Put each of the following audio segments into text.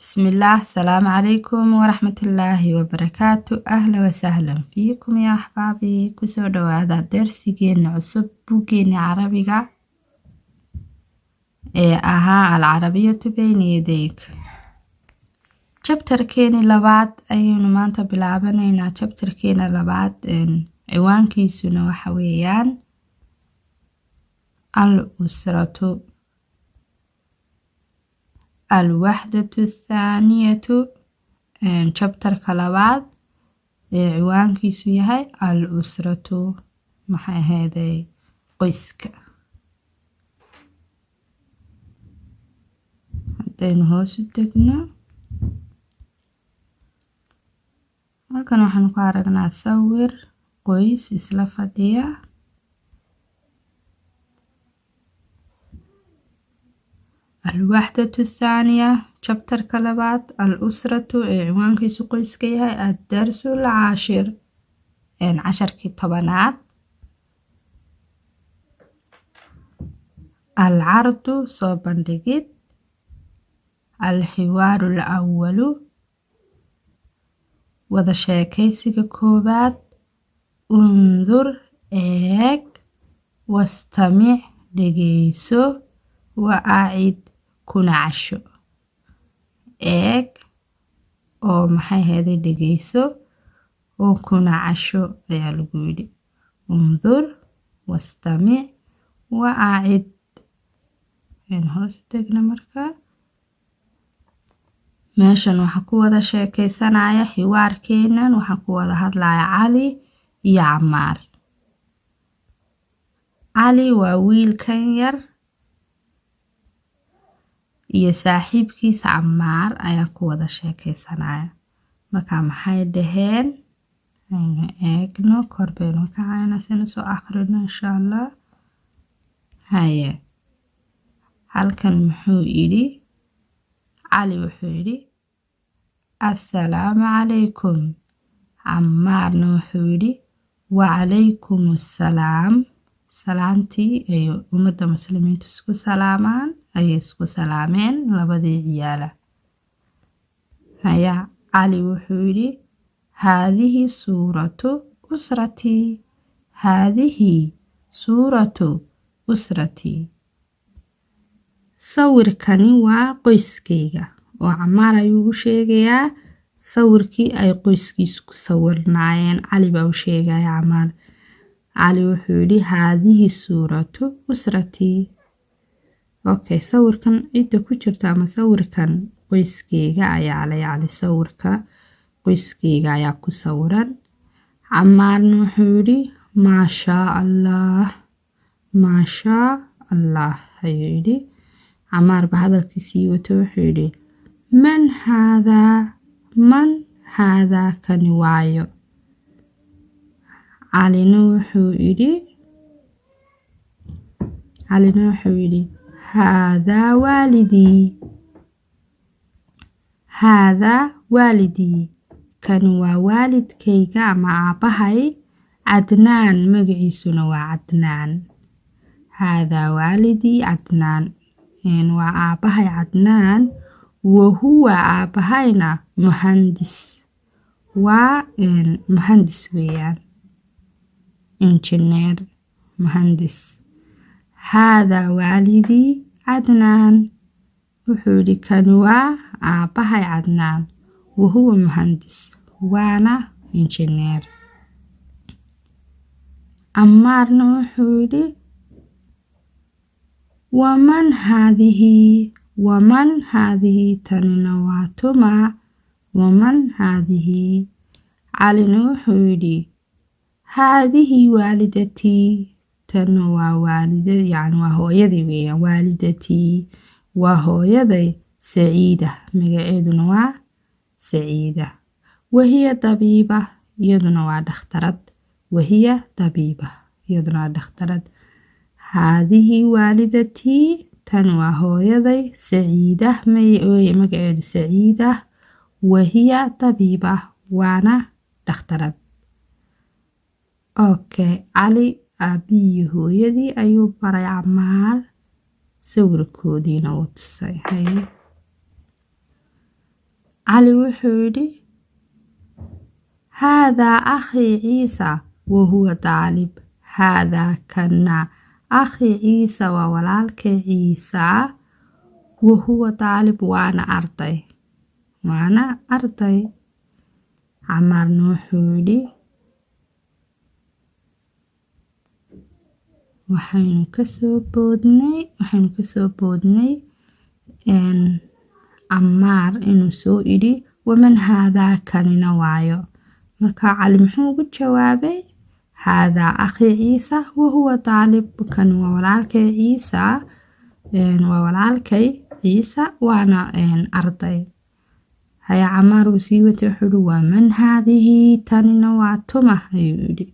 Bismillaah, asalaamu calaykum waraxmatullaahi wabarakaatu. Ahlan wasahlan fiikum yaa axbaabi. Kusoo dhawaada darsigeena cusub, buggeena Carabiga ee ahaa Alcarabiyatu Bayna Yadayk. Chapterkeeni labaad ayaynu maanta bilaabanaynaa. Chapterkeena labaad ciwaankiisuna waxa weeyaan Al Usratu, Alwaxdatu Athaaniyatu. Chapterka labaad ee ciwaankiisu yahay Al Usratu, maxay ahayday, qoyska. Haddaynu hoos u degno, halkan waxaanu ku aragnaa sawir qoys isla fadhiya. Alwaxdatu Athaaniya, chapterka labaad, Al Usratu ee ciwaankiisu qoyska yahay, Addarsu Alcaashir, casharkii 10aad. Alcardu, soo bandhigid. Alxiwaaru Alawalu, wada sheekaysiga koowaad. Undur, eeg. Wastamic, dhegeyso. Wa acid, kuna casho. Eeg oo maxay ahayday, dhegeyso oo kuna casho ayaa lagu yidhi. Undur, wastamic, wa acid. Aynu hoos degna. Markaa meeshan waxaa ku wada sheekeysanaya, xiwaarkeenan waxaa ku wada hadlaya Cali iyo Camaar. Cali waa wiilkan yar iyo saaxiibkiisa Camaar ayaa ku wada sheekeysanaya. Marka maxay dhaheen? Aynu eegno, kor baynu kacayna sinu soo akhrino, insha Allah. Haye, halkan muxuu yidhi Cali? Wuxuu yidhi assalaamu calaykum. Camaarna wuxuu yidhi wacalaykum assalaam. Salaantii ay ummadda muslimiintu isku salaamaan ayay isku salaameen labadii ciyaala. Haya, Cali wuxuu yidhi haadihi suuratu usratii, haadihi suuratu usratii, sawirkani waa qoyskayga. Oo Camaar ayuu u sheegayaa sawirkii ay qoyskiisu ku sawirnaayeen. Cali baa u sheegaya Camaar. Cali wuxuu yidhi haadihi suuratu usratii. Okay, sawirkan cidda ku jirta ama sawirkan qoyskeyga ayaa la, yacni sawirka qoyskeyga ayaa ku sawiran. Camaarna wuxuu yidhi maashaa Allah, maashaa Allah ayuu yidhi. Camaar ba hadalkiisii wato, wuxuu yidhi man haadaa, man haadaa, kani waayo? Calina wuxuu yidhi haadaa waalidii, haadaa waalidii, kani waa waalidkayga ama aabbahay. Cadnaan, magaciisuna waa Cadnaan. Haadaa waalidii Cadnaan, waa aabbahay Cadnaan. Wahuwa, aabbahayna, muhandis, waa muhandis weeyaan, injineer, muhandis. Haadaa waalidii Cadnaan, wuxuu yidhi kani waa aabbahay Cadnaan. Wahuwa muhandis, waana injineer. Camaarna wuxuu yidhi waman haadihi, waman haadihi, tanina waa tuma? Waman haadihi? Calina wuxuu yidhi haadihi waalidatii, tana waa waalida, yani waa hooyadii weeyaan. Waalidatii, waa hooyaday. Saciida, magaceeduna waa Saciida. Wahiya dabiiba, iyaduna waa dhakhtarad. Wahiya dabiiba, iyaduna waa dhakhtarad. Haadihi waalidatii, tan waa hooyaday Saciida, magaceedu Saciida. Wahiya dabiiba, waana dhakhtarad. Okay, Cali aabbihii hooyadii ayuu baray Camaar, sawirkoodiina uu tusay. Haye. Cali wuxuu yidhi haadaa akhii Ciisa wahuwa daalib. Haadaa kana akhii Ciisa waa walaalkay Ciisa, wahuwa daalib waana arday, waana arday. Camaarna wuxuu yidhi waxaynu kasoo boodnay, waxaynu kasoo boodnay Camaar inuu soo idhi waman haadaa kanina waayo. Marka Cali muxuu ugu jawaabay? Haadaa akhii Ciisa wahuwa daalib, kan waa walaalkay Ciisa, waa walaalkay Ciisa waana arday. Haya, Camaar uu sii watay, wuxuu yidhi waman haadihi, tanina waa tuma ayuu yidhi.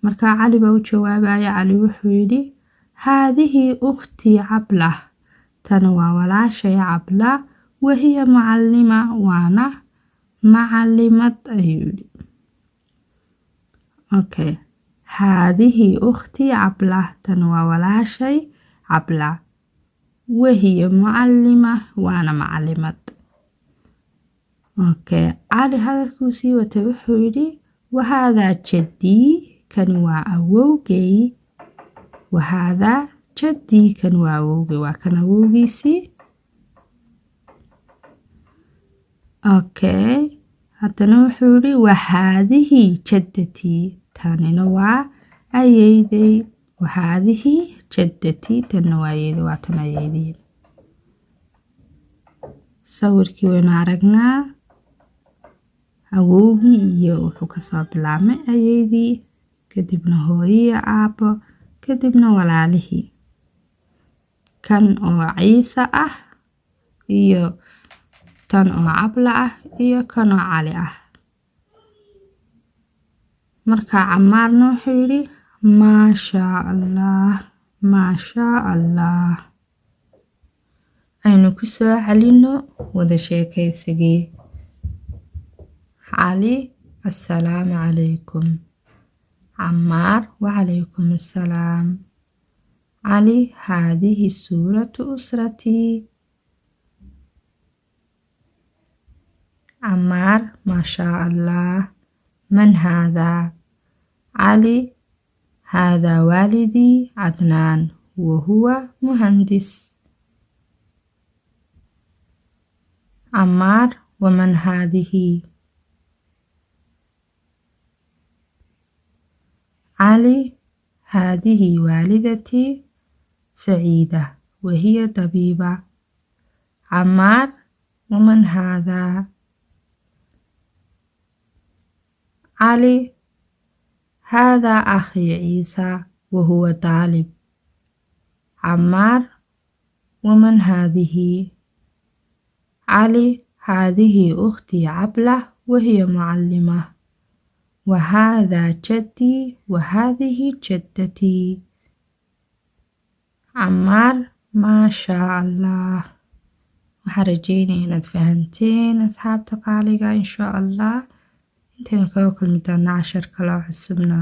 Marka Cali baa u jawaabaya. Cali wuxuu yidhi haadihi ukhtii Cablah, tani waa walaashay Cabla, wahiya mucallima waana macalimad ayuu yidhi. Okay, haadihi ukhtii Cablah, tani waa walaashay Cabla, wahiya mucallima waana macalimad. Okay, Cali hadalkuu sii watay, wuxuu yidhi wahaadaa jaddii, kan waa awowgay. Wahaadaa jaddii, kan waa awowgay, waa kan awowgiisii. Okay, haddana wuxuu yidhi wahaadihi jaddatii, tanina waa ayeydey. Wahaadihi jaddatii, tanina waa ayeydey, waa tan ayeydey. Sawirkii waynu aragnaa, awowgii iyo wuxuu kasoo bilaabmay ayeydii, kadibna hooyiyo aabbo, kadibna walaalihii, kan oo Ciise ah iyo tan oo Cabla ah iyo kan oo Cali ah. Marka Camaarna wuxuu yidhi maashaa Allah, maashaa Allah. Aynu ku soo celino wada sheekaysigii. Cali assalaamu calaykum. Camaar wacalaykum assalaam. Cali haadihi suuratu usratii. Camaar maashaa Allah. Man haadaa? Cali haadaa waalidii Cadnaan wahuwa muhandis. Camaar waman haadihi? Cali haadihi waalidatii Saciida wahiya dabiiba. Camaar waman haadaa? Cali haadaa akhii Ciisa wahuwa daalib. Camaar waman haadihi? Cali haadihi ukhtii Cabla wahiya mucallima. Wahaadaa jaddii wahaadihi jaddatii. Camaar maashaa Allah. Waxaan rajeynaya inaad fahanteen asxaabta qaaliga, insha Allah intaynu kaga kulmi doona cashar kaloo cusubna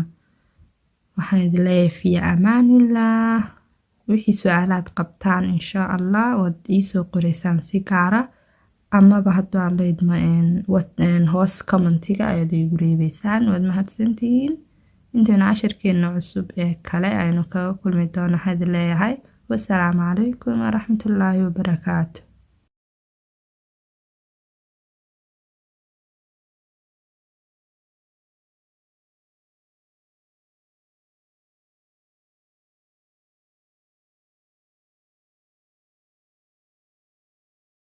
waxaan idin leeyahay fi amaanillah. Wixii su-aalaad qabtaan insha Allah waad iisoo qoreysaan si gaara, amaba hadduu Alla idmo hoos commentiga ayaad iigu reebeysaan. Waad mahadsantihiin. Intaynu cashirkeena cusub ee kale aynu kaga kulmi doono waxaan idin leeyahay wasalaamu calaykum waraxmatullaahi wabarakaatu.